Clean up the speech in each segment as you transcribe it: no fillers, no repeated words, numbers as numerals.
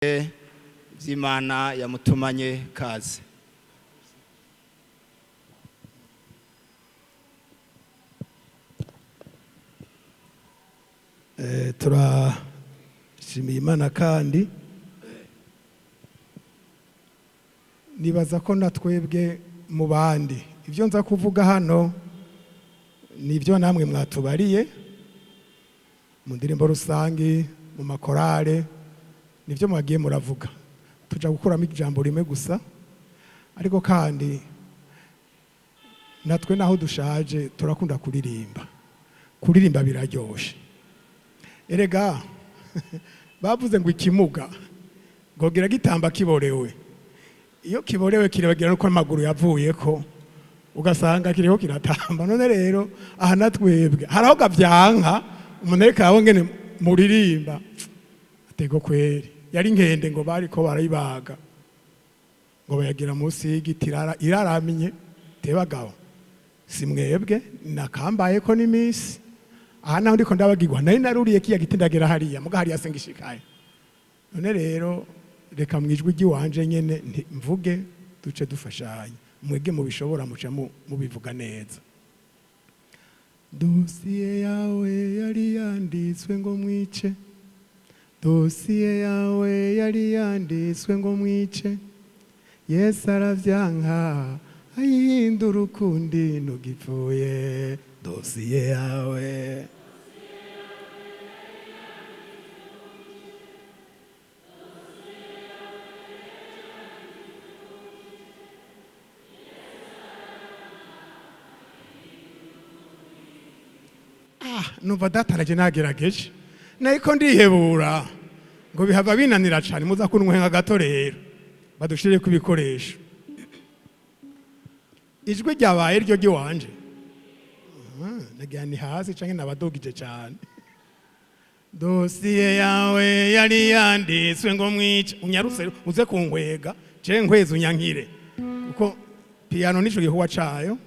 Vy'Imana yamutumanye kaze. Turashimiye Imana kandi nibaza ko na twebwe mu bandi ibyo nza kuvuga hano nibyo namwe mwatubariye mu ndirimbo rusangi, mu makorale, nibyo mwagiye muravuga. Tuja gukuramo ijambo rimwe gusa, ariko kandi natwe naho dushaje turakunda kuririmba. Kuririmba biraryoshe. Erega bavuze ngo ikimuga ngo gira gitamba kiborewe. Iyo kiborewe kirebagira nuko amaguru yavuyeko, ugasanga kiriho kiratamba. None rero aha natwebwe haraho gavyanka umuntu ariko arabona ngene muririmba atego kweri. Yari nkende ngo bariko barayibaga ngo bayagira munsi y'igiti iraramye tebagabo. Si mwebwe nakambayeko n'imisi aha naho ndiko ndabagirwa nari naruriye kiya giti ndagera hariya muga hariya singishikaye. None rero reka mwijwi ry'iwanje nyene mvuge duce dufashanye, mwege mubishobora muca mubivuga neza. Dosiye yawe yari yanditswe ngo mwice, dosiye yawe yari yanditswe ngo mwice, Yesu aravyanka ayihindura ukundi ntugipfuye. Dosiye yawe numva dataraje nagerageje nariko ndihebura ngo bihava binanira cane, muza kuntwenga gato rero badushire ku bikoresho. Ijwi ryabaye ryo giwanje nagira ni hasi canke nabadugije cane. Dosiye yawe yari yanditswe ngo mwice, unyarutse uze kunkwega je nkweze unyankire, kuko piano nico gihuwa cayo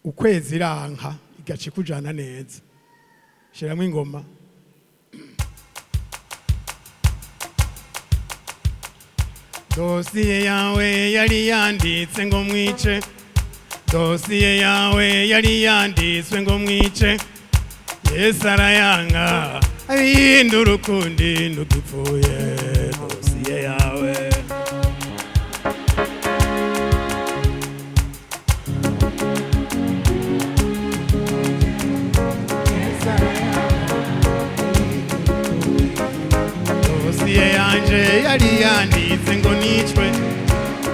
ukwezi iranka igaca ikujana neza. Shiramwo ingoma. Dosiye yawe yari yanditse ngo mwice, dosiye yawe yari yanditswe ngo mwice, Yesu arayanga abihindura ukundi ntugipfuye. Dosiye yawe dosiye yanje yari yanditse ngo nicwe,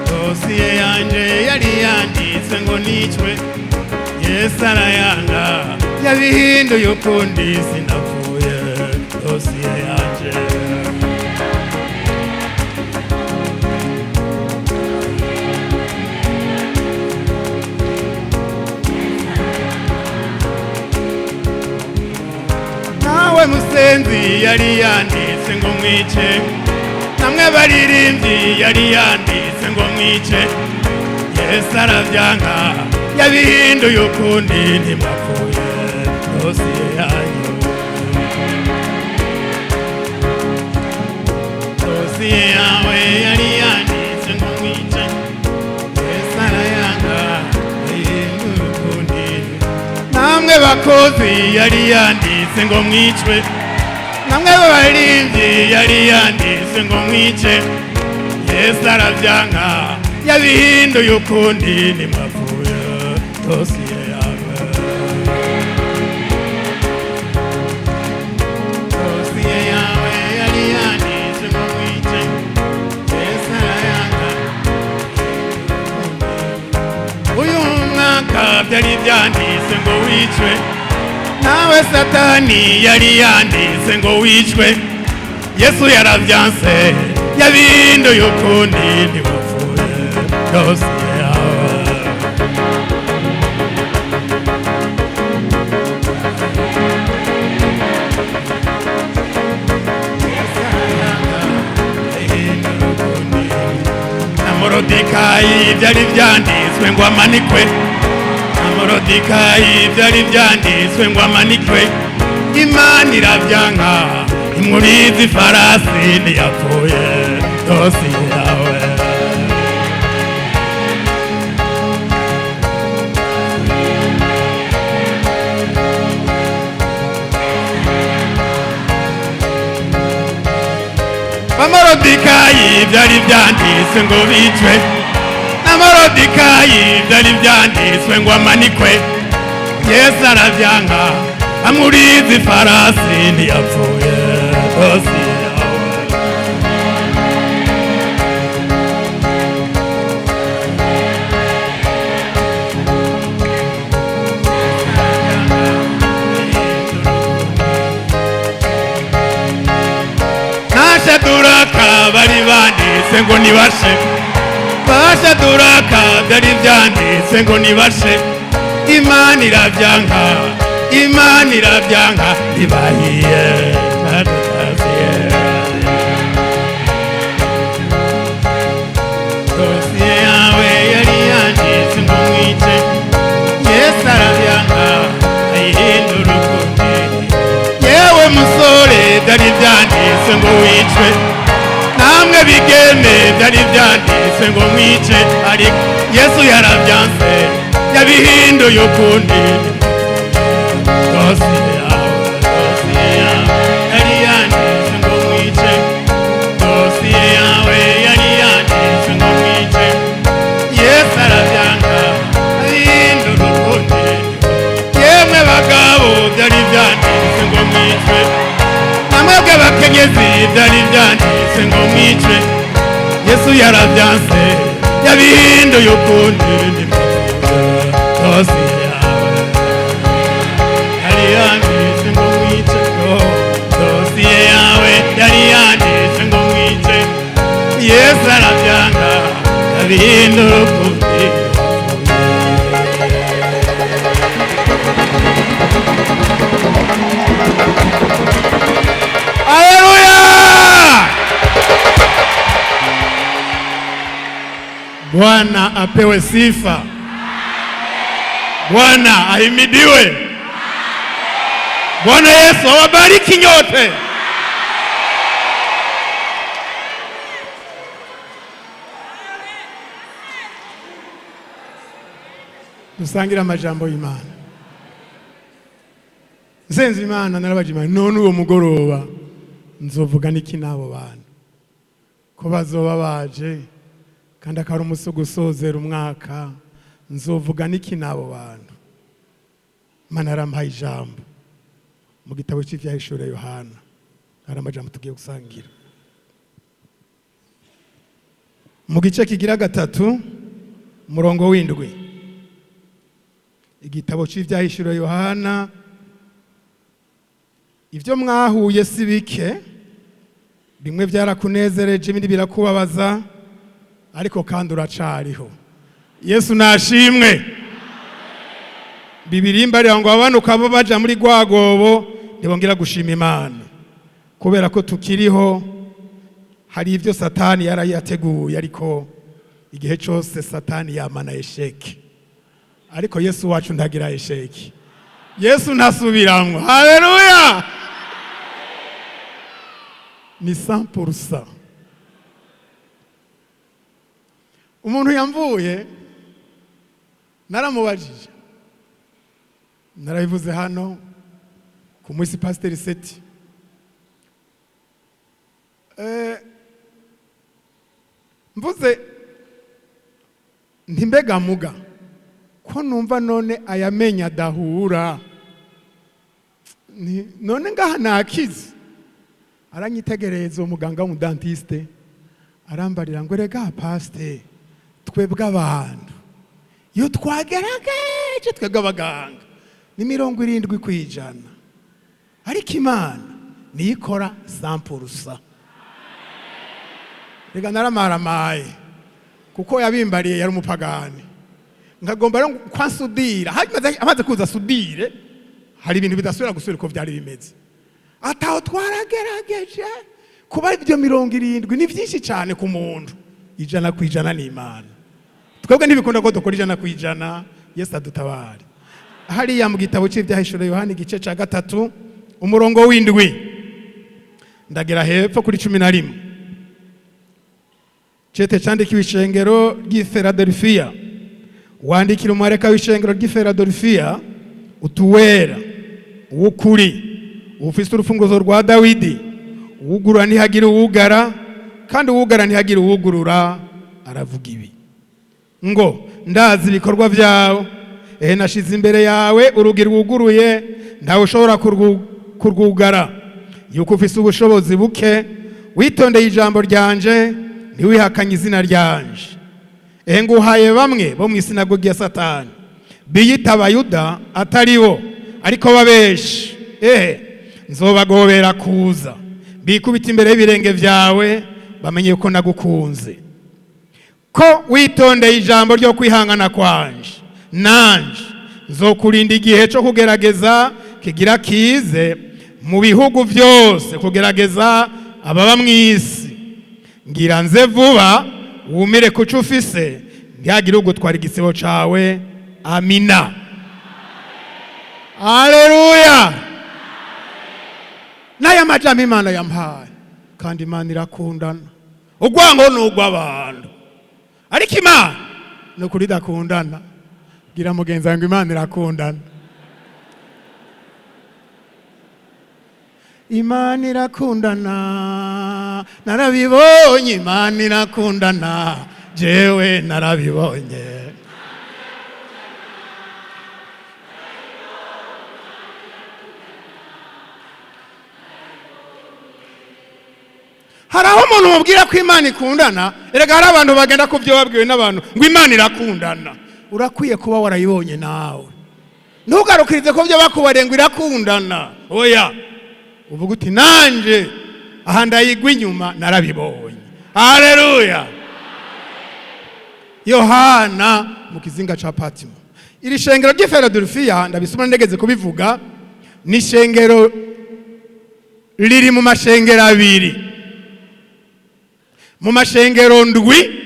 dosiye yanje yari yanditse ngo nicwe, Yesu arayanga yabihinduye ukundi sinapfuye. Dosiye yanje nawe musenzi yari yanditse ngo mwice, namwe baririmbyi yari yanditse ngo mwice, Yesu aravyanka yabihinduye ukundi ntimwapfuye. Dosiye yanyu, dosiye yawe yari yanditse ngo mwice, Yesu arayanga yabihinduye ukundi. Namwe bakozi yari yanditse ngo mwicwe, namwe baririmbyi yari yanditse ngo mwice, Yesu aravyanka yabihinduye ukundi ntimwapfuye. Dosiye yawe, dosiye yawe yari yanditse ngo mwice, Yesu arayanga. Uyu mwaka byari byanditse ngo wicwe, nawe Satani yari yanditse ngo wicwe, Yesu yaravyanse yabihinduye ukundi ntiwapfuye. Dosiye yawe, na Morodekayi byari byanditswe ngo amanikwe, na Morodekayi byari byanditswe ngo amanikwe, Imana iravyanka imuriza ifarasi ntiyapfuye. Dosiye yawe. Bamarodikayi byari byanditswe ngo bicwe, n'Amarodikayi byari byanditswe ngo amanikwe. Yesu arabyanka, amuriza ifarasi, ntiyapfuye. Dosiye yawe. Nashaduraka bari banditse ngo nibashe, bashaduraka byari byanditse ngo nibashe. Imana irabyanka, Imana irabyanka, ntibahiye. Dosiye yawe yari yanditse ngo mwice, Yesu arabyanka, ayihindura ukundi. Yewe musore, byari byanditse ngo wicwe, namwe bigeme, byari byanditse ngo mwice, ariko Yesu yarabyanse, yabihinduye ukundi. Dosiye yawe, dosiye yawe yari yanditse ngo mwice, dosiye yawe yari yanditse ngo mwice, Yesu arabyanka, ahindura ukundi. Yemwe bagabo, byari byanditse ngo mwicwe, namwebwe bakenyezi, byari byanditse ngo mwicwe, Yesu yarabyanse, yabihinduye ukundi. Dosiye yawe yari yanditse ngo mwice, dosiye yawe yari yanditse ngo mwice, Yesu arabyanga, yabihindura ukundi. Haleluya! Bwana apewe sifa. Bwana ahimidiwe. Bwana Yesu awabariki nyote. Dusangire amajambo y'Imana. Nsenze Imana, narabaje Imana: none uwo mugoroba nzovuga niki n'abo bantu ko bazoba baje, kandi akaba ari umunsi wo gusozera umwaka? Nzovuga niki n'abo bantu? Imana yarampaye ijambo mu gitabo cy'Ivyahishuriwe Yohana. Hari amajambo tugiye gusangira mu gice kigira gatatu, umurongo w'indwi. Igitabo cy'Ivyahishuriwe Yohana. Ibyo mwahuye si bike, bimwe byarakunezereje, ibindi birakubabaza, ariko kandi uracariho. Yesu nashimwe. Bibiliya imbarira ngo abanuka bo baja muri rwagobo ntibongera gushima Imana. Kubera ko tukiriho, hari ibyo Satani yarayateguye, ariko igihe cyose Satani yamana échec, ariko Yesu wacu ntagira échec. Yesu ntasubiramwo. Haleluya! Ni 100%. Umuntu yamvuye, naramubajije, narabivuze hano ku munsi Pasiteri Seti. Mvuze nti: mbega muga, ko numva none ayamenya adahura? None ngaha nakize? Aranyitegereza uwo muganga w'umu dentiste, arambarira ngo: rega pasite, twebwe abantu iyo twagerageje, twebwe abaganga, ni 70%, ariko Imana niyo ikora 100%. Reka naramaramaye, kuko yabimbariye yari umupagani, nkagomba rero ko ansudira. Hanyuma amaze kuza asudire, hari ibintu bidasubira gusubira uko byari bimeze. Ataho twaragerageje, kuba ibyo 70 ni byinshi cyane ku muntu. 100% ni Imana. Twebwe ntibikunda ko dukora 100%. Yesu adutabare. Hariya mu gitabo cy'Ibyahishuro Yohani, igice cya gatatu, umurongo w'indwi, ndagera hepfo kuri 11. Cete candikiwe ishengero ry'i Filadelfiya. Wandikira umumarayika w'ishengero ry'i Filadelfiya utuwera uw'ukuri, ufise urufunguzo rwa Dawidi, uwugurura ntihagira uwugara, kandi uwugara ntihagira uwugurura, aravuga ibi ngo: ndazi ibikorwa byawe, ehe nashize imbere yawe urugi rwuguruye, ntawe ushobora kurwugara, yuko ufise ubushobozi buke, witondeye ijambo ryanje, ntiwihakanye izina ryanje. Ehe nguhaye bamwe bo mu isinagogi ya Satani, biyita Abayuda atari bo, ariko babeshi. Ehe nzobagobera kuza bikubita imbere y'ibirenge byawe, bamenye ko nagukunze, ko witondeye ijambo ryo kwihangana kwanje. Nanje nzokurinda igihe cyo kugerageza kigira kize mu bihugu byose, kugerageza ababa mu isi. Ngira nze vuba, wumire kuco ufise, ntihagire ugutwara igisibo cawe. Amina, haleluya. N'aya majambo Imana yampaye, kandi Imana irakundana. Urwango ni urw'abantu, ariko Imana ni ukuri idakundana. Bwira mugenzi wawe ngo Imana irakundana. Imana irakundana, narabibonye. Imana irakundana, jewe narabibonye. Hari aho umuntu mubwira ko Imana ikundana. Erega hari abantu bagenda ku byo babwiwe n'abantu ngo Imana irakundana. Urakwiye kuba warayibonye nawe, ntugarukirize ko byo bakubariye ngo irakundana. Oya, uvuga uti nanje aha ndayigwa inyuma, narabibonye. Haleluya. Yohana mu kizinga ca Patimo. Iri shengero ry'i Filadelfiya, ndabisoma ndegeze kubivuga, ni ishengero riri mu mashengero abiri, mu mashengero ndwi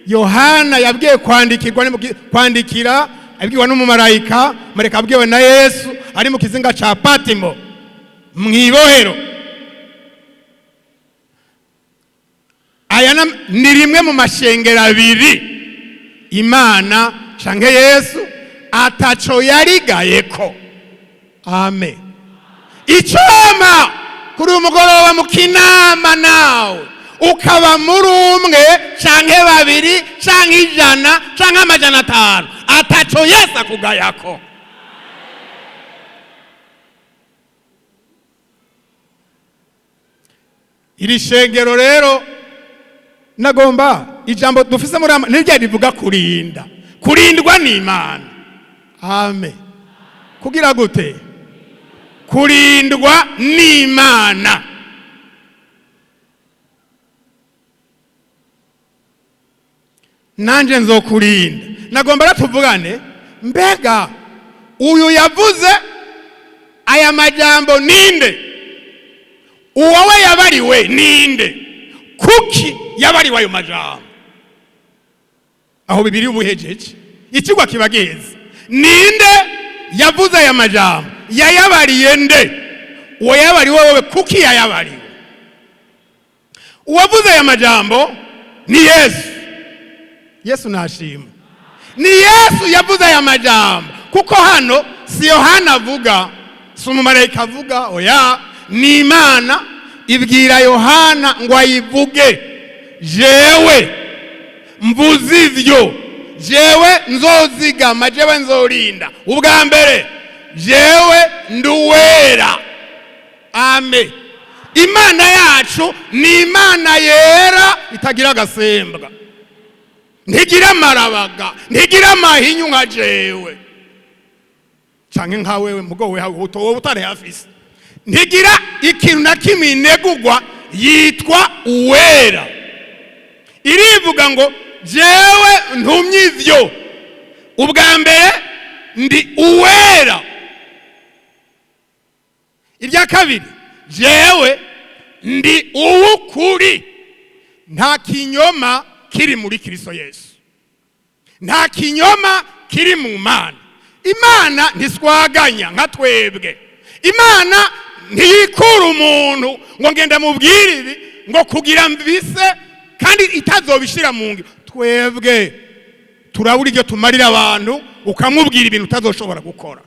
Yohana yabwiye kwandikirwa, kwandikira abwiwe n'umumarayika, marayika abwiwe na Yesu ari mu kizinga ca Patimo mw'ibohero. Aya ni rimwe mu mashengero abiri Imana canke Yesu ataco yarigayeko. Amen. Icoma kuri uyu mugoroba mu kinama, nawe ukaba muri umwe canke babiri canke 100 canke 500 ataco Yesu akugayako. Iri shengero rero, nagomba ijambo dufise muri niryo rivuga kurinda, kurindwa n'Imana. Amen. Kugira gute? Kurindwa n'Imana. Nanje nzokurinda. Nagomba rero tuvugane, mbega uyu yavuze aya majambo ninde? Uwowe yabariwe ninde? Kuki yabariwe ayo majambo? Aho bibiri ubuhejeje ikigwa kiba giheze. Ninde yavuze aya majambo? Yayabariye nde? Uwo yabariwe wowe, kuki yayabariwe? Uwavuze aya majambo ni Yesu. Yesu nashima. Ni Yesu yavuze aya majambo, kuko hano si Yohana avuga, si umumarayika avuga, oya, ni Imana ibwira Yohana ngo ayivuge. Jewe mvuze ivyo, jewe nzozigama, jewe nzorinda. Ubwa mbere jewe nduwera. Amen. Imana yacu ni Imana yera itagira agasembwa, ntigira amarabaga, ntigira amahinyu nka jewe canke nka wewe, mugo we wowe utari hafise. Ntigira ikintu na kimwe inegugwa, yitwa uwera. Irivuga ngo jewe ntumye ivyo, ubwa mbere ndi uwera, irya kabiri jewe ndi uw'ukuri. Nta kinyoma kiri muri Kristo Yesu, nta kinyoma kiri mu Mana. Imana ntiswaganya nka twebwe. Imana ntiyikura umuntu ngo ngenda mubwire ibi ngo kugira mvise Kandi itazobishira mu ngiro, twebwe turabura ibyo tumarira abantu. Ukamubwira ibintu utazoshobora gukora.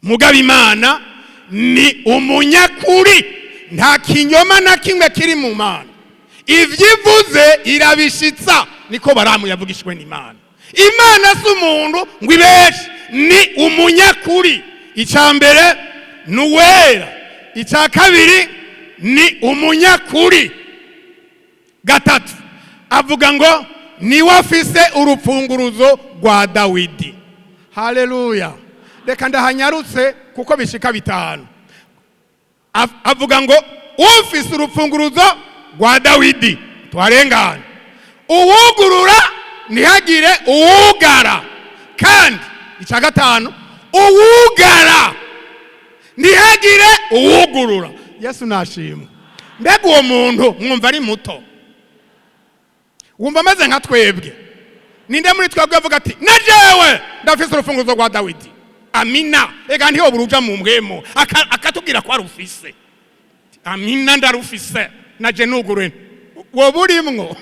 Mugabo Imana ni umunyakuri, nta kinyoma na kimwe kiri mu Mana. Ibyo ivuze irabishitsa. Niko Baramu yavugishwe n'Imana. Imana si umuntu ngo ibeshe, ni umunyakuri. Icya mbere ni uwera, icya kabiri ni umunyakuri. Gatatu, avuga ngo niwe afise urupfunguruzo rwa Dawidi. Haleluya! Reka ndahanyarutse kuko bishika 5. Avuga ngo ufise urupfunguruzo rwa Dawidi, twarengana, uwugurura ntihagire uwugara, kandi icya gatanu, uwugara ntihagire uwugurura. Yesu nashimwe. Mbega uwo muntu mwumva ari muto? Wumva ameze nka twebwe? Ninde muri twebwe avuga ati: "Na jewe ndafise urufunguzo rwa Dawidi"? Amina. Reka ntiyobura uja mu mbwemo akatubwira ko arufise. Amina, ndarufise naje nugure. Woba urimwo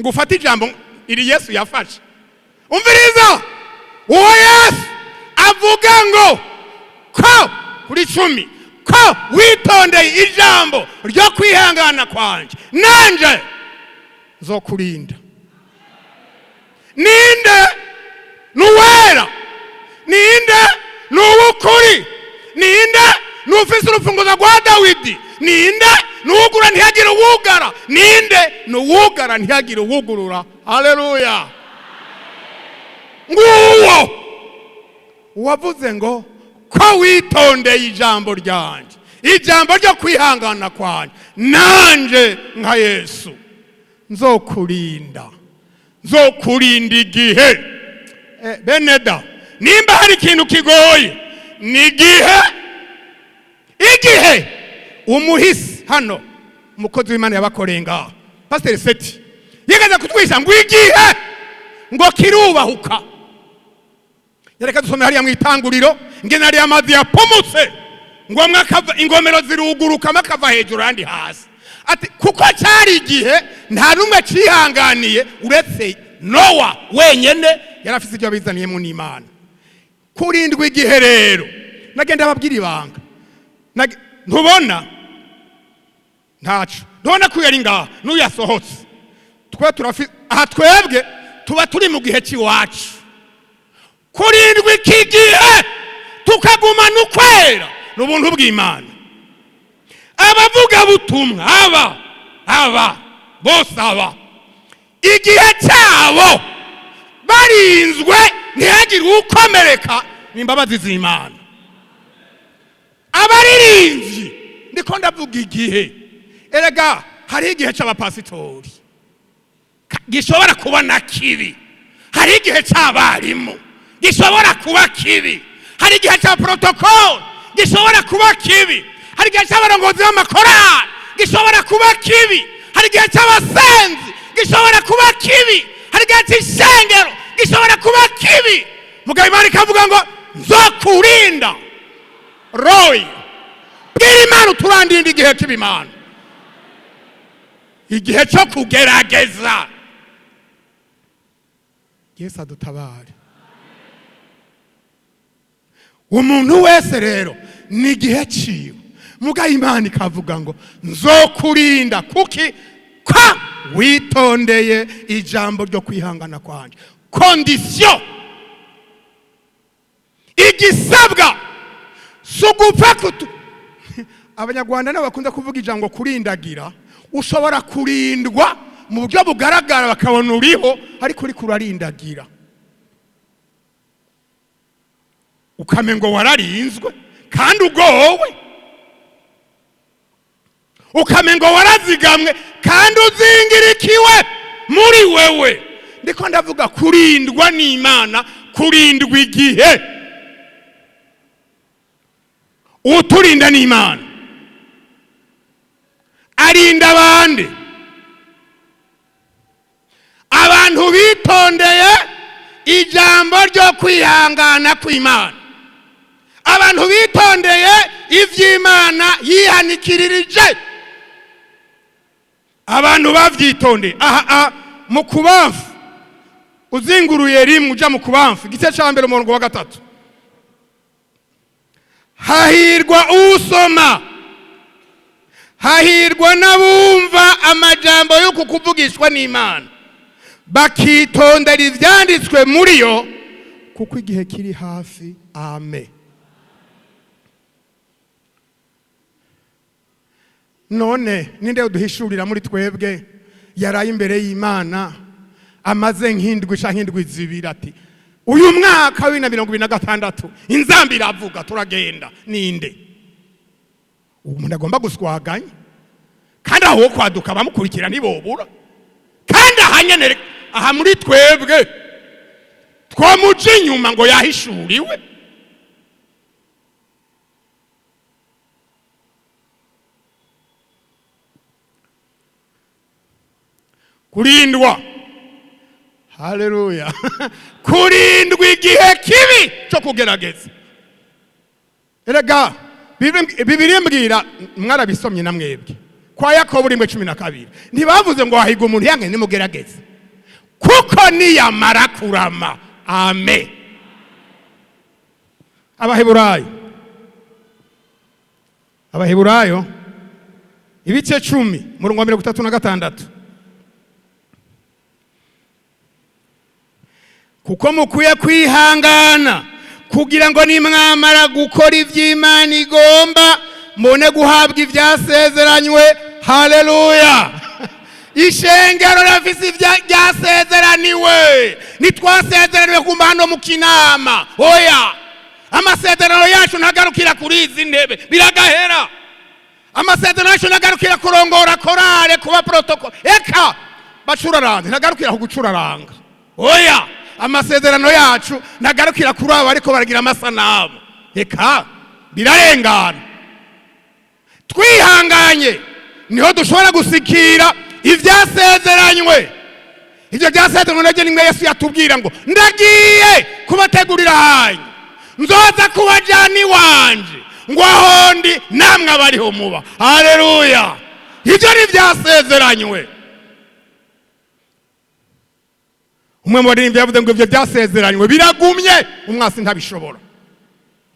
ngo ufate ijambo iri Yesu yafashe? Umviriza, uwo Yesu avuga ngo ko kuri 10 ko witondeye ijambo ryo kwihangana kwanje, nanje nzokurinda. Ninde? Nuwera. Ninde? Nuwukuri. Ninde? Nufise urufunguzo rwa Dawidi. Ninde? Nuwugura ntihagire uwugara. Ninde? Nuwugara ntihagire uwugurura. Haleluya! Nguwo uwavuze ngo ko witondeye ijambo ryanje, ijambo ryo kwihangana kwanje, nanje nka Yesu nzokurinda, nzokurinda igihe. Beneda, nimba hari ikintu kigoye ni igihe. Igihe umuhisi hano, umukozi w'Imana yabakoreye ngaha, Pasiteri Seti, yigeze kutwisha ngo igihe ngo kirubahuka. Yareka dusome hariya mu Itanguriro ngene hariya amazi yapomotse, ngo amwe akava, ingomero ziruguruka, amwe akava hejuru ayandi hasi. Ati kuko cyari igihe, nta n'umwe cihanganiye uretse Nowa wenyene, yari afise ibyo abizaniyemo n'Imana. Kurindwa igihe rero, nagenda ababwira ibanga. Ntubona ntaco, ntubona ko yari ngaha n'uyasohotse. Twe turafi aha, twebwe tuba turi mu gihe cy'iwacu. Kurindwa iki gihe tukagumana ukwera ni ubuntu bw'Imana. Abavugabutumwa aba bose, aba igihe cyabo barinzwe ntihagire ukomereka, ni imbabazi z'Imana. Abaririmbyi, ndiko ndavuga igihe. Erega hariho igihe cy'abapasitori gishobora kuba na kibi, hari igihe cy'abarimu gishobora kuba kibi, hari igihe cya protocole gishobora kuba kibi, hari igihe cy'abarongozi b'amakorali gishobora kuba kibi, hari igihe cy'abasenzi gishobora kuba kibi, hari igihe cy'ishengero gishobora kuba kibi. Mugabo Imana ikavuga ngo nzokurinda. Roy, bwira Imana uturandinda igihe cy'Imana, igihe cyo kugerageza. Yesu adutabare. Umuntu wese rero ni igihe ciwe, muga Imana ikavuga ngo nzokurinda kuki ko witondeye ijambo ryo kwihangana kwanje. Condition, igisabwa si ugupfa kutu. Abanyarwanda nabo bakunda kuvuga ijambo kurindagira. Ushobora kurindwa mu buryo bugaragara, bakabona uriho, ariko uriko urarindagira, ukamengo wararinzwe kandi ugowe, ukamengo warazigamwe kandi uzingirikiwe muri wewe. Ndiko ndavuga kurindwa n'Imana, kurindwa igihe. Uturinda n'Imana, arinda abandi. Abantu bitondeye ijambo ryo kwihangana kw'Imana, abantu bitondeye ivy'Imana yihanikirije. Abantu bavyitondeye aha mu kubamfu, uzinguruye rimwe uja mu kubamfu, igice ca mbere, umurongo wa gatatu: hahirwa usoma, hahirwa n'abumva amajambo yo kukuvugishwa n'Imana, bakitondera ivyanditswe muri yo, kuko igihe kiri hafi. Amen. None ninde uduhishurira muri twebwe yaraye imbere y'Imana amaze nk'indwi canke indwi 2, ati uyu mwaka wa 2026 inzambi iravuga, turagenda? Ninde umuntu agomba guswaganya? Kandi aho kwaduka bamukurikira ntibobura. Kandi ahanyene aha muri twebwe twamuca inyuma ngo yahishuriwe. Kurindwa, haleluya, kurindwa igihe kibi cyo kugerageza. Erega Bibiri mbwira, mwarabisomye na mwebwe kwa Yakobo 1:12, ntibavuze ngo wahiga umuntu yange nimugerageze, kuko niyamara kurama. Amen. Abaheburayo, Abaheburayo ibice 10, murongo wa 36: kuko mukwiye kwihangana kugira ngo nimwamara gukora iby'Imana igomba, mubone guhabwa ibyasezeranywe. Haleluya! Ishengero rafise ibyasezeraniwe. Ntitwasezeraniwe kumva hano mu Kinama, oya. Amasezerano yacu ntagarukira kuri izi ntebe, biragahera. Amasezerano yacu ntagarukira kurongora korale, kuba protocole, eka bacuraranze, ntagarukira ku gucuraranga, oya. Amasezerano yacu ntagarukira kuri abo ariko baragira amasanamu, eka birarengana. Twihanganye niho dushobora gusikira ibyasezeranywe. Ibyo byasezeranywe nabyo nimwe Yesu yatubwira ngo ndagiye kubategurira hanyu, nzoza kubajyana iwanje, ngo ahondi namwe abariho muba. Haleluya! Ibyo ni ibyasezeranywe. Umwe mu baririmbyi yavuze ngo ibyo byasezeranywe biragumye, umwasi ntabishobora.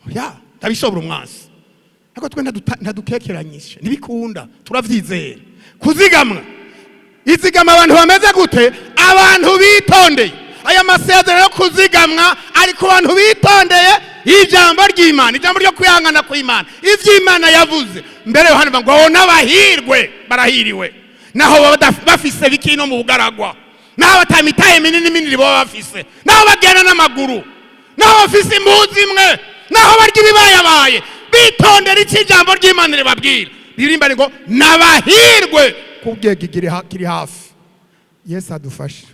Oya, ntabishobora umwasi, ariko twe ntadukekeranyishe, ntibikunda, turavyizera. Kuzigamwa, izigama abantu bameze gute? Abantu bitondeye. Aya masezerano yo kuzigamwa ari ku bantu bitondeye ijambo ry'Imana, ijambo ryo kwihangana kw'Imana, ivy'Imana yavuze. Mbere Yohana avuga ngo abo n'abahirwe, barahiriwe naho baba bafise biki no mu bugaragwa, naho batamitaye minini minini baba bafise, naho bagenda n'amaguru, naho bafise impuzu imwe, naho barya ibibayabaye, bitondera icyo ijambo ry'Imana ribabwira. Ririmba ngo n'abahirwe kubwega kiri hafi. Yesu adufashe.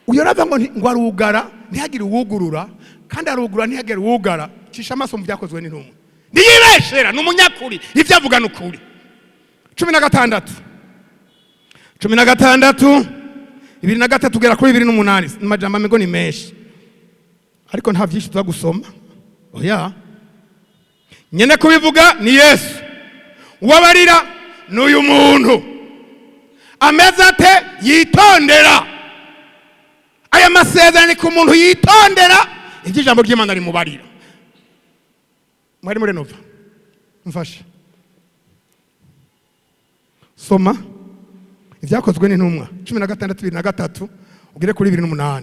Uyo rava ngo ngo arugara ntihagire uwugurura, kandi arugura ntihagire uwugara. Cisha amaso mu Byakozwe n'Intumwa, ntiyibeshera, ni umunyakuri, ibyo avuga ni ukuri. 16, 16, 23 kugera kuri 28. Amajambo amego ni menshi, ariko nta byinshi tuza gusoma, oya. Nyene kubivuga ni Yesu. Uwabarira ni uyu muntu ameze ate? Yitondera aya masezerano. Ni ku muntu yitondera ibyo ijambo ry'Imana rimubarira. Mwari muri nova, mfashe soma Ibyakozwe n'Intumwa 16, 23 ugere kuri 28.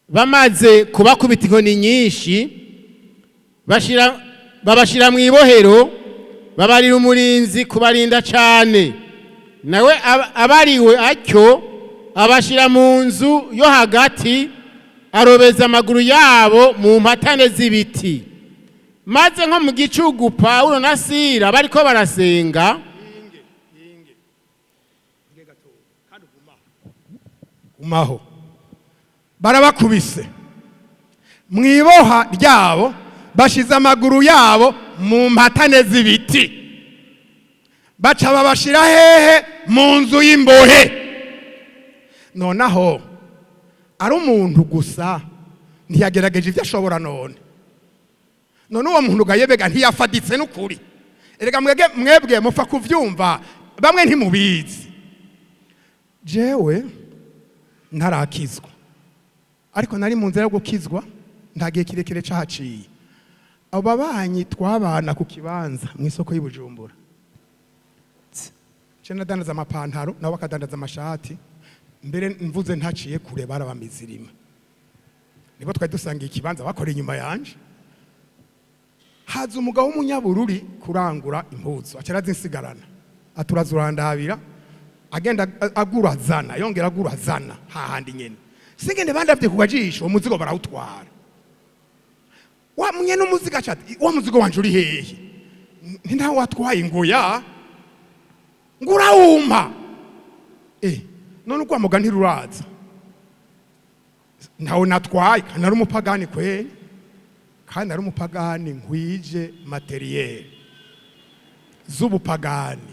Bamaze kubakubita inkoni nyinshi, babashira mu ibohero, babarira umurinzi kubarinda cane. Nawe abariwe atyo, abashira mu nzu yo hagati, arobeza amaguru yabo mu mpatane z'ibiti. Maze nko mu gicugu, Pawulo na Sila bariko barasenga. Umaho barabakubise mu iboha ryabo, bashize amaguru yabo mu mpatane z'ibiti, baca babashira hehe? Mu nzu y'imbohe. Nonaho ari umuntu gusa, ntiyagerageje ibyo ashobora. None uwo muntu gayebega ntiyafaditse n'ukuri. Erega mwebwe mwebwe mupfa kuvyumva. Bamwe ntimubizi. Jewe ntarakizwa, ariko nari mu nzira yo gukizwa, nta gihe kirekire cahaciye. Abo babanyi twabana ku kibanza mu isoko y'i Bujumbura, je nadandaza amapantaro, nabo bakadandaza amashati. Mbere mvuze ntaciye kure, barabamizirima, nibo twari dusangiye ikibanza, bakora inyuma yanje. Haza umugabo w'umunyabururi kurangura impuzu, aca arazinsigarana, aturaza urandabira, agenda agura azana, yongera agura azana, hahandi nyene. Singende bandavye ku gajisho, uwo muzigo barawutwara. Wa mwene umuzigo aca ati: "Wa muzigo wanje uri hehe?" "Nti ntawe watwaye." Ngo ya ngo urawumpa. None urwamuga ntiruraza, ntawe natwaye. Kandi nari umupagani kweli, kandi nari umupagani nkwije matériel z'ubupagani.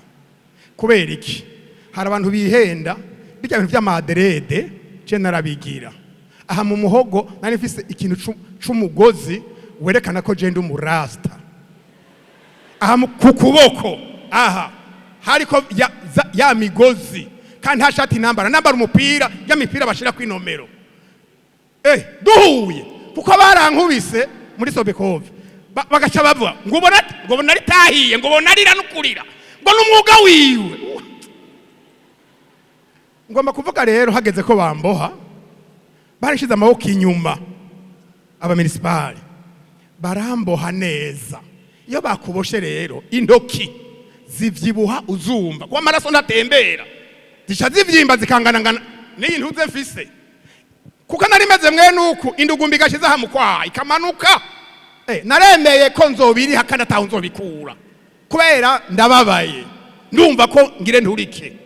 Kubera iki? Hari abantu bihenda bijya bintu by'ama dreads. Je narabigira aha mu muhogo, nari mfise ikintu c'umugozi werekana ko je ndi umurasta. Aha ku kuboko aha hariko ya migozi, kandi nta shati nambara, nambara umupira, ya mipira bashira kw'inomero. Duhuye, kuko barankubise muri Sobekove, bagaca bavuga ngo ubona, ngo ubona ritahiye, ngo ubona arira n'ukurira, ngo n'umwuga wiwe. Ngomba kuvuga rero, hageze ko bamboha, barashize amaboko inyuma, abaminisipari baramboha neza. Iyo bakuboshe rero, intoki zivyibuha uzumva kuba amaraso ntatembera, zica zivyimba zikanganangana n'iyi ntuze mfise, kuko nari meze mwene uku, indugumbi igashize aha mu kwaha ikamanuka. Naremeye ko nzobiriha kandi ataho nzobikura, kubera ndababaye, ndumva ko ngire nturike.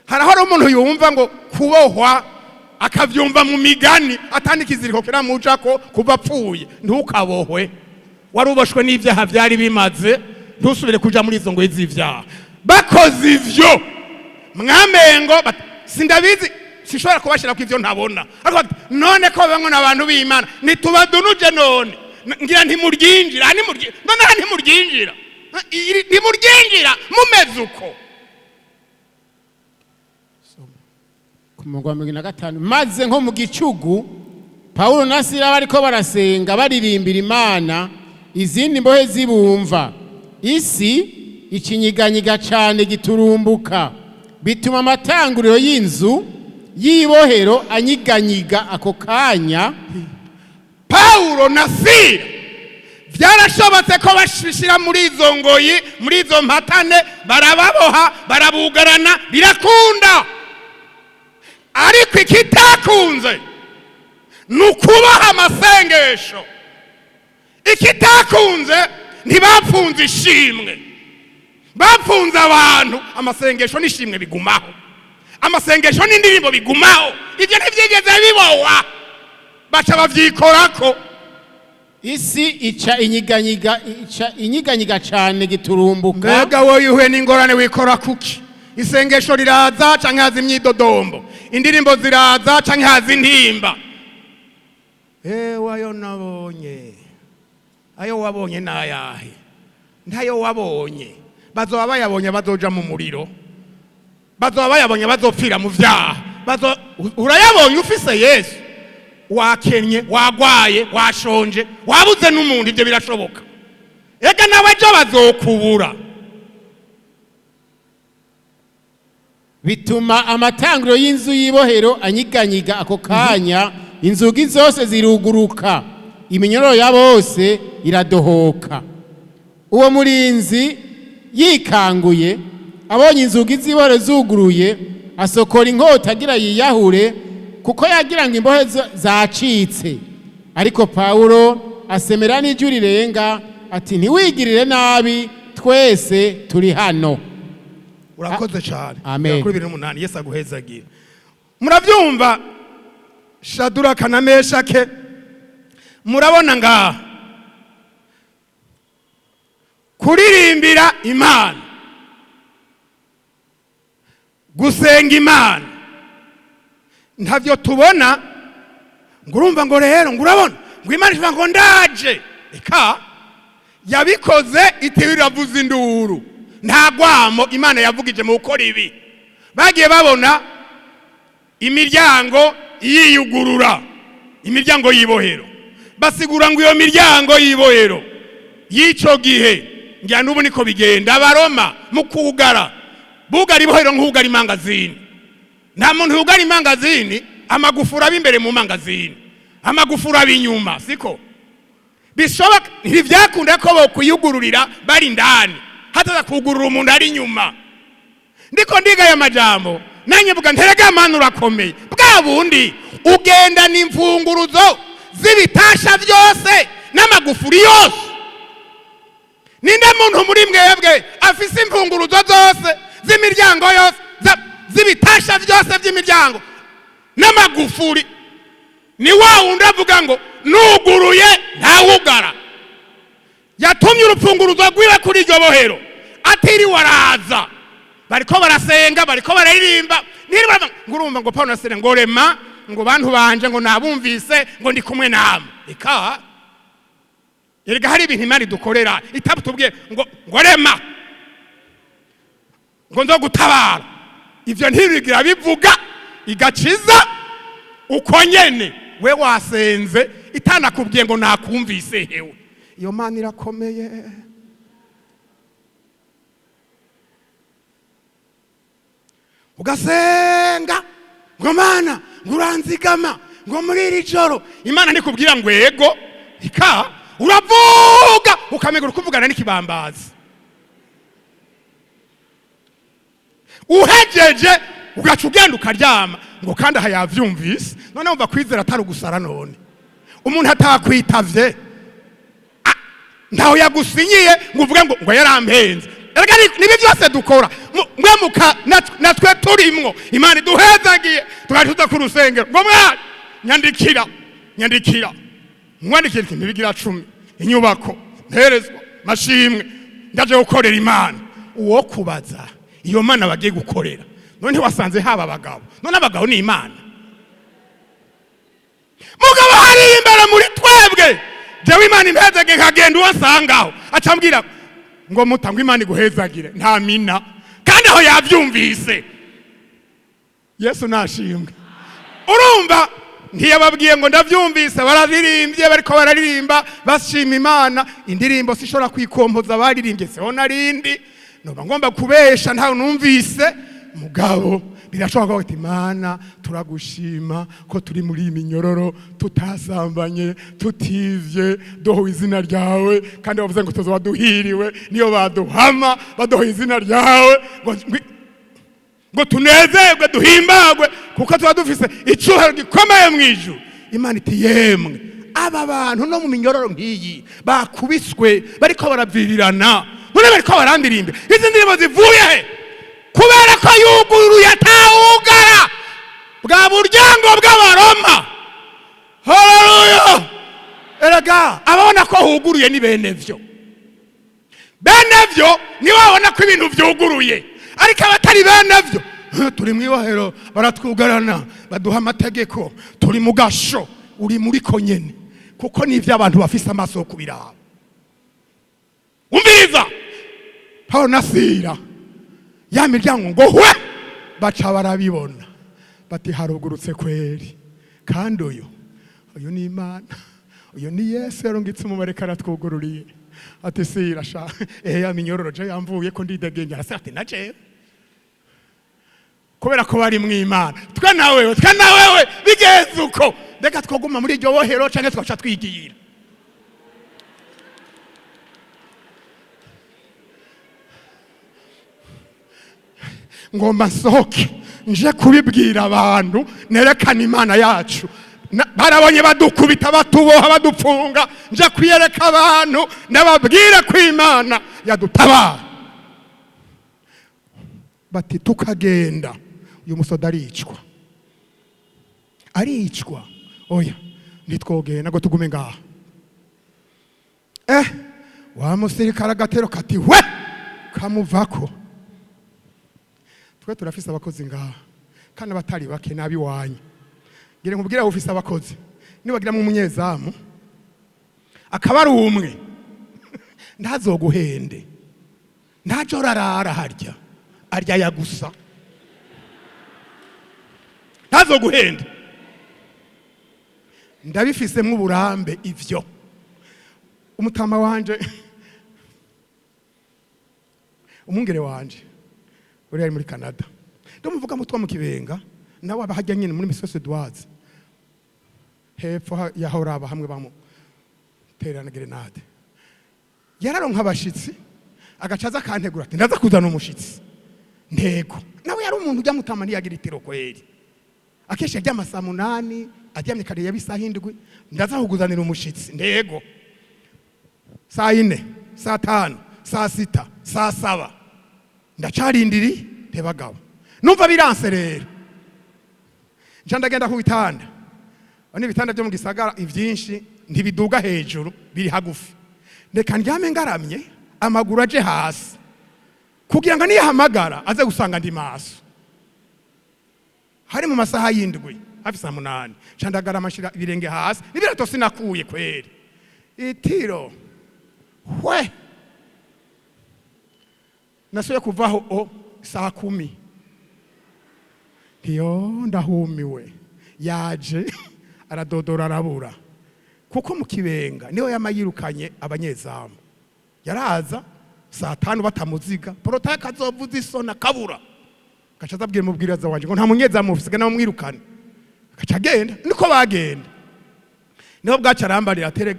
Haraho hari umuntu yumva ngo kubohwa, akavyumva mu migani, atandi ikiziriko kiramucako kuva apfuye. Ntukabohwe, wari uboshwe n'ivyaha vyari bimaze, ntusubire kuja muri izo ngoyi z'ivyaha. Bakoze ivyo mwamengo sindabizi, sinshobora kubashira ko ivyo ntabona. Ariko bati, none ko bamwe n'abantu b'Imana ntitubadunuje, none ngira ntimuryinjira, none aha ntimuryinjira. Ntimuryinjira mumeze uko. Ku murongo wa 75: maze nko mu gicugu, Pawulo na Sila bariko barasenga, baririmbira Imana, izindi mbohe zibumva. Isi ikinyiganyiga cane giturumbuka, bituma amatanguriro y'inzu y'ibohero anyiganyiga ako kanya. Pawulo na Sila byarashobotse ko bashishira muri izo ngoyi, muri izo mpatane, barababoha, barabugarana, birakunda. Ariko ikitakunze ni ukubaha amasengesho. Ikitakunze, ntibapfunze ishimwe, bapfunze abantu. Amasengesho n'ishimwe bigumaho, amasengesho n'indirimbo bigumaho. Ibyo ntibyigeze bibohwa, baca babyikorako. Isi ica inyiganyiga, ica inyiganyiga cane giturumbuka. Mbega wowe uhuye n'ingorane wikora kuki? Isengesho riraza canke haza imyidodombo? Indirimbo ziraza canke haza intimba? Ewe, ayo nabonye, ayo wabonye nayahe? Ntayo wabonye. Bazoba bayabonye bazoja mu muriro, bazoba bayabonye bazopfira mu vyaha. Urayabonye ufise Yesu? Wakennye, wagwaye, washonje, wabuze n'umuntu, ibyo birashoboka. Ega nawe ejo bazokubura. Bituma amatangiro y'inzu y'ibohero anyiganyiga ako kanya, inzugi zose ziruguruka, iminyororo ya bose iradohoka. Uwo murinzi yikanguye, abonye inzugi z'ibohero zuguruye, asokora inkota agira yiyahure, kuko yagira ngo imbohe zacitse. Ariko Pawulo asemera n'ijwi rirenga ati: "Ntiwigirire nabi, twese turi hano." Urakoze cyane. Amen. Kuri 28. Yesu aguhezagira. Murabyumva, Shaduraka na Meshake, murabona ngaha kuririmbira Imana, gusenga Imana, ntavyo tubona. Ngo urumva ngo rero ngo urabona ngo Imana ivuga ngo ndaje. Eka, yabikoze itewe iravuza induru. Nta gwamo Imana yavugije mu gukora ibi. Bagiye babona imiryango yiyugurura, imiryango y'ibohero. Basigura ngo iyo miryango y'ibohero y'icyo gihe, ngira n'ubu niko bigenda, Abaroma mu kugara bugara ibohero nk'ugara imangazini. Nta muntu yugara imangazini amagufuri aba imbere mu mangazini, amagufuri aba inyuma, siko bishoboka. Ntibyakunda ko bokwiyugururira bari indani, hataza kugurura umuntu ari inyuma. Ndiko ndiga aya majambo, nanjye mvuga nterega Mana urakomeye. Bwa bundi ugenda n'imfunguruzo z'ibitasha byose n'amagufuri yose. Ninde muntu muri mwebwe afise imfunguruzo zose z'imiryango yose, z'ibitasha byose by'imiryango n'amagufuri? Ni wa wundi avuga ngo nuguruye ntawugara. Yatumye urupfunguruzo rwiwe kuri iryo bohero atiriwe araza. Bariko barasenga, bariko bararirimba, niriwe ngo urumva ngo Paulo na ngo rema ngo bantu banje, ngo nabumvise, ngo ndi kumwe namwe. Eka erega hari ibintu Imana idukorera itabutubwiye ngo rema ngo nzo gutabara. Ivyo ntibigira bivuga, igaciza uko nyene we wasenze itanakubwiye ngo nakumvise. Hewe, iyo Mana irakomeye. Ugasenga ngo Mana ngo uranzigama ngo muri iri joro, Imana ntikubwira ngo ego. Ika uravuga ukamenya uri kuvugana n'ikibambazi. Uhejeje ugaca ugenda ukaryama ngo kandi aha yavyumvise. None wumva kwizera atari ugusara? None umuntu atakwitavye, ntaho yagusinyiye ngo uvuge ngo yarampenze. Erega nibi byose dukora mwe muka natwe turimwo. Imana iduhezagiye tugaca tuza ku rusengero ngo mwana nyandikira, nyandikira, mwandikira ikintu bigira 10, inyubako nterezwa mashimwe, ndaje gukorera Imana. Uwo kubaza iyo Mana bagiye gukorera, none wasanze haba abagabo? None abagabo ni Imana? Mugabo hari imbere muri twebwe, jewe Imana impezage nkagenda, uwo nsangaho acambwira ngo mutangwe Imana iguhezagire, nta mina, kandi aho yavyumvise. Yesu nashimwe. Urumva ntiyababwiye ngo ndavyumvise, bararirimbye, bariko bararirimba bashima Imana. Indirimbo sishobora kwikompoza, baririmbye seho narindi noba ngomba kubesha ntawe numvise. Mugabo birashoboka ko ati Imana turagushima ko turi muri iyi minyororo tutasambanye, tutivye, duhowe izina ryawe, kandi bavuze ngo tuzoba duhiriwe niyo baduhama baduhoye izina ryawe, ngo tunezerwe duhimbagwe kuko tuba dufise icubahiro gikomeye mu ijuru. Imana iti yemwe aba bantu no mu minyororo nk'iyi bakubiswe bariko baravirirana, none bariko barandirimba izi ndirimbo zivuye he? Kubera ko yuguruye atawugara bwa buryango bw'Abaroma. Haleluya! Erega ababona ko huguruye ni bene vyo, bene vyo nibo babona ko ibintu vyuguruye, ariko abatari bene vyo, turi mu ibohero baratwugarana, baduha amategeko, turi mu gasho. Uri muri ko nyene, kuko nivyo abantu bafise amaso yo kubiraba. Umviriza Paulo na Sila, ya miryango ngo hwe, baca barabibona bati harugurutse kweri, kandi uyu ni Imana, uyu ni Yesu yarungitse umumarayika aratwugururiye. Ati Sila sha, ya minyororo je yamvuye ko ndidegenge. Arasira ati na jewe, kubera ko bari mu Imana. Twe na wewe, twe na wewe bigenze uko, reka twoguma muri iryo bohero canke twaca twigira. Ngomba nsohoke nje kubibwira abantu, nerekana Imana yacu. Barabonye badukubita, batuboha, badupfunga, nje kwiyereka abantu ndababwire ko Imana yadutabara. Bati tukagenda uyu musoda aricwa, aricwa. Oya ntitwogenda ngo tugume ngaha. Wa musirikare agatero kati we kamuvako. Twe turafise abakozi ngaha kandi abatari bake nabi wanyu. Ngira nkubwire, ufise abakozi nibagira mu munyezamu akaba ari umwe, ntazoguhende. Ntacyo arara harya, arya ya gusa, ntazoguhenda. Ndabifisemo uburambe ivyo. Umutama wanje, umwungere wanje uri ari muri Canada, ndamuvuga mutwa mu Kibenga, nawe aba hajya nyine muri misozi duwaze hepfo yahora aba hamwe bamu terana grenade. Yararonka abashitsi, agaca aza akantegura ati: "Ndaza kuzana umushitsi." Ntego nawe yari umuntu ujya mutama, ntiyagira itiro kweri. Akenshi aryama saa 8, aryamye kare yaba isaha 7. "Ndaza kukuzanira umushitsi." Ntego saa 4, saa 5, saa 6, saa 7, ndacarindiri ntebagabo. Numva biranse rero, nca ndagenda ku bitanda. Bane ibitanda byo mu gisagara ivyinshi ntibiduga hejuru, biri hagufi. Reka ndyame ngaramye, amaguru aje hasi, kugira ngo niyahamagara aze gusanga ndi maso. Hari mu masaha y'7, hafi saa 8. Nca ndagarama, nshira ibirenge hasi n'ibirato sinakuye kweri. Itiro hwe, nasuye kuvaho o saa 10. Ntiyo ndahumiwe, yaje aradodora arabura, kuko mu Kibenga niho yama yirukanye abanyezamu. Yaraza saa 5 batamuziga porota, akazovuza isona kabura, gaca azabwira umubwiriza wanje ngo nta munyezamu ufise, namwirukane, gaca agenda. Niko bagenda, niho bwaca arambarira atere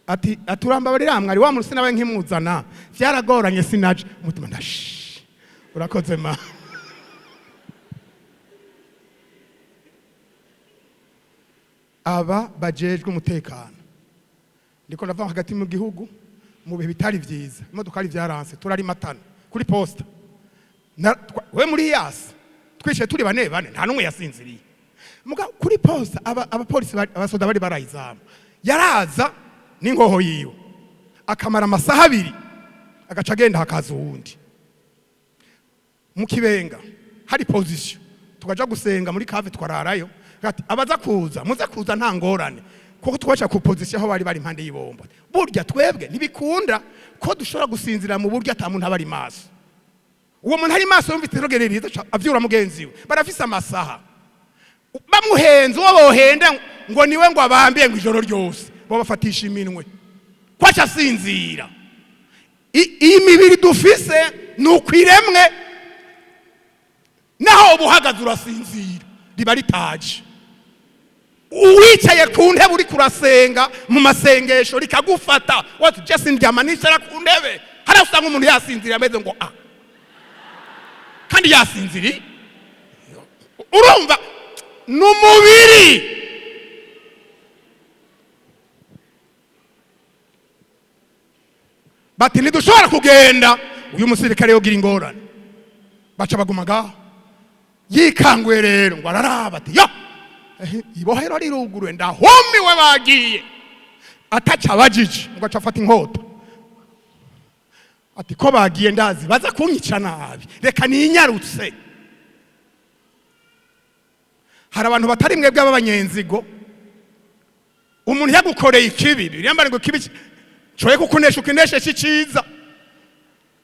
ati: "Aturambabarira mwari wa muntu, sinabaye nkimuzana, vyaragoranye, sinaje." Umutima ndashi, urakoze ma. Aba bajejwe umutekano, ndiko ndava hagati mu gihugu mu bihe bitari vyiza, imodokari vyaranse, turarimatana kuri posta. We muri yasi twishe turi bane bane, nta numwe yasinziriye. Muga kuri posta abapolisi abasoda bari barayizamu. Yaraza n'ingoho yiwe akamara amasaha 2, agaca agenda, hakaza uwundi. Mu Kibenga hari position, tukaja gusenga muri cave, twararayo. Ati: "Abaza kuza muze kuza, nta ngorane," kuko twaca ku position aho bari bari impande y'ibombo. Burya twebwe ntibikunda ko dushobora gusinzira mu buryo ata muntu aba ari maso. Uwo muntu ari maso yumva iterogerereza avyura mugenzi we. Barafise amasaha, bamuhenze uwo bohenda ngo niwe ngo abambiye ngo ijoro ryose babafatisha iminwe kwaca asinzira. Iyi mibiri dufise ni ukwiremwe, naho uba uhagaze urasinzira, riba ritaje. Uwicaye ku ntebe uri kurasenga mu masengesho rikagufata, wati jesi ndyama nicara ku ntebe. Hariya usanga umuntu yasinziriye ameze ngo a kandi yasinziriye. Urumva ni umubiri. Bati: "Ntidushobora kugenda, uyu musirikare yogira ingorane." Baca baguma ngaho. Yikanguye rero ngo araraba ati: "Yo, ibohero riruguruye, ndahumiwe, bagiye." Ataca abajije, ngo aca afata inkota ati: "Ko bagiye, ndazi baza kunyica nabi, reka ninyarutse." Hari abantu batari mwebwe b'abanyenzigo. Umuntu yagukoreye ikibi, Bibiliya ngo ikibi coye kukunesha ukineshe iciza.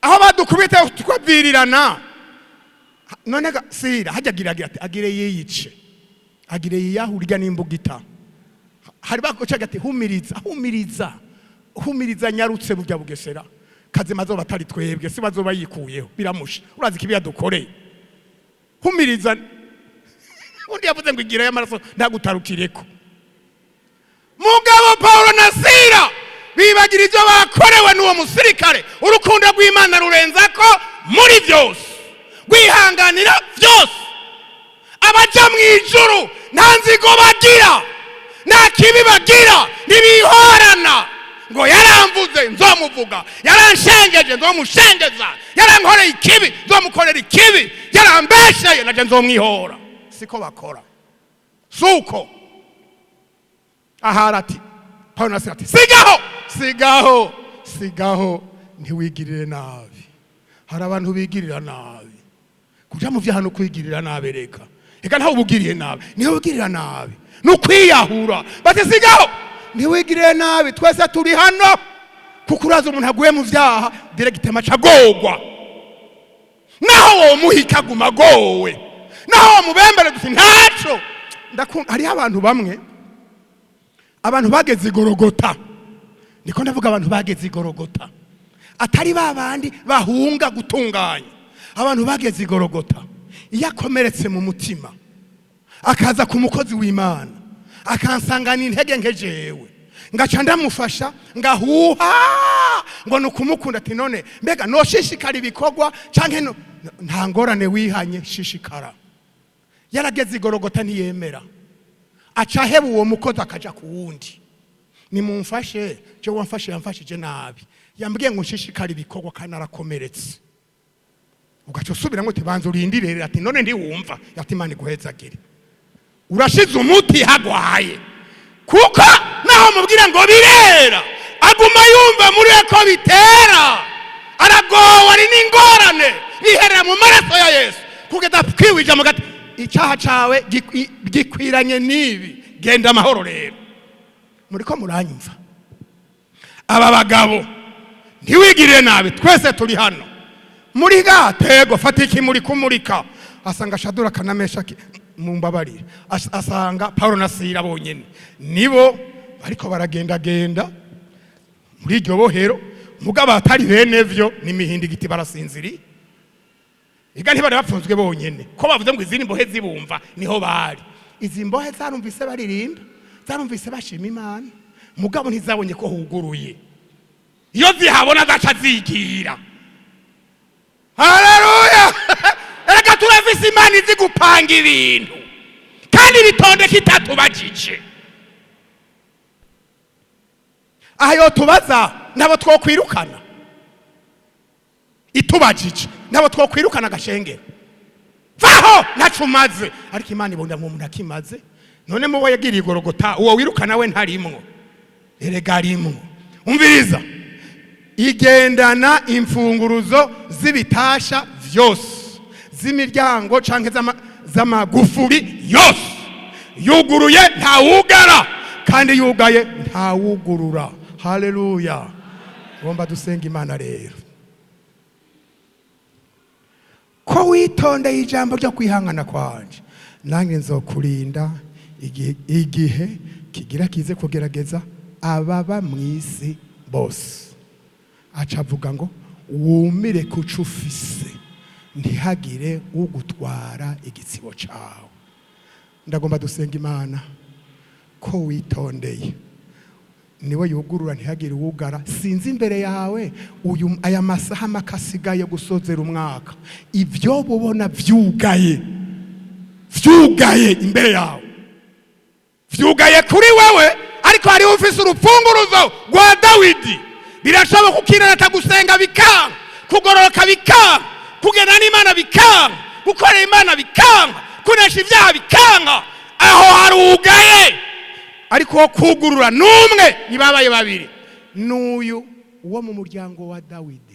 Aho badukubita tukavirirana, none sira hajya agira agira ati agire yiyice, agire yiyahurya n'imbugita. Hari bakocaga ati: "Humiriza, humiriza, humiriza, nyarutse." Burya Bugesera kazima azoba atari twebwe, si bazoba yikuyeho biramusha. Urazi ikibi yadukoreye, humiriza. Undi yavuze ngo igira y'amaraso ntagutarukireko. Mugabo Paulo na Sira bibagira ibyo bakorewe n'uwo musirikare. Urukundo rw'Imana rurenza ko muri byose, rwihanganira byose. Abaja mu ijuru nta nzigo bagira, nta kibi bagira, ntibihorana ngo yaramvuze nzomuvuga, yaranshengeje nzomushengeza, yarankoreye ikibi nzomukorera ikibi, yarambesheye naje nzomwihora. Siko bakora, suko ahari. Ati Paulo na Sila ati: "Sigaho, sigaho, sigaho, ntiwigirire nabi." Hari abantu bigirira nabi. Kuja mu vyaha no kwigirira nabi. Reka reka, ntawe ubugiriye nabi, niwe ugirira nabi, ni ukwiyahura. Bati: "Sigaho, ntiwigirire nabi, twese turi hano." Kuko uraza umuntu aguye mu vyaha directement aca agogwa, naho womuhika aguma agowe, naho womubembere duti ntaco. Ndakunda hariho abantu bamwe, abantu bageze igorogota. Niko ndavuga, abantu bageze igorogota, atari ba bandi bahunga gutunganya. Abantu bageze igorogota, iyo akomeretse mu mutima akaza ku mukozi w'Imana, akansangana intege nke, jewe ngaca ndamufasha, ngahuha ngo ni ukumukunda, ati: "None mbega noshishikara ibikorwa canke no?" Nta ngorane, wihanye, shishikara. Yarageze igorogota, ntiyemera, aca aheba uwo mukozi akaja ku wundi. "Nimumfashe, je wamfashe yamfashije nabi, yambwiye ngo nshishikare ibikorwa kandi arakomeretse." Ugaca usubiramo uti: "Banza urindire." Ati: "None ntiwumva?" Ati: "Imana iguhezagire, urashize umuti hagwaye." Kuko naho mubwira ngo birera, aguma yumva muri we ko bitera, aragowe, ari n'ingorane, biherera mu maraso ya Yesu kugeza kwiwija mu gati. Icyaha cawe gikwiranye n'ibi, genda amahoro. Rero muriko muranyumva, aba bagabo, ntiwigirire nabi, twese turi hano muri gatego. Fata ikimuri kumurika, asanga Shaduraka na Meshaki, mumbabarire, asanga Paulo na Sila bonyene nibo bariko baragendagenda muri iryo bohero. Mugabo atari bene vyo n'imihindigiti barasinziriye. Ega ntibari bapfunzwe bonyene, ko bavuze ngo izindi mbohe zibumva niho bari. Izi mbohe zarumvise baririmba, zarumvise bashima Imana, mugabo ntizabonye ko huguruye. Iyo zihabona zaca zigira. Haleluya! Erega turafise Imana izi gupanga ibintu kandi bitondeka itatubajije. Aha yotubaza nabo twokwirukana, itubajije nabo twokwirukana agashengero, vaho ntaco umaze. Ariko Imana ibona mu muntu akimaze. None mubo yagiriye igorogota, uwo wirukana we ntarimwo? Erega arimwo. Umviriza, igendana imfunguruzo z'ibitasha vyose, z'imiryango canke z'amagufuri yose. Yuguruye ntawugara, kandi yugaye ntawugurura. Haleluya! Ngomba dusenga Imana rero. Ko witondeye ijambo ryo kwihangana kwanje, nanjye nzokurinda igihe kigira kize kugerageza ababa mu isi bose. Aca avuga ngo wumire kuco ufise, ntihagire ugutwara igitsibo cawe. Ndagomba dusenga Imana. Ko witondeye, niwe yugurura ntihagire uwugara. Sinzi imbere yawe uyu aya masaha make asigaye gusozera umwaka, ibyo bubona vyugaye, vyugaye imbere yawe, vyugaye kuri wewe, ariko hariho ufise urupfunguruzo rwa Dawidi. Birashoboka ukinanata, gusenga bikanga, kugororoka bikanga, kugenda n'Imana bikanga, gukorera Imana bikanga, kunesha ibyaha bikanga. Aho harugaye, ariko uwo kugurura n'umwe, ntibabaye babiri, n'uyu wo mu muryango wa Dawidi.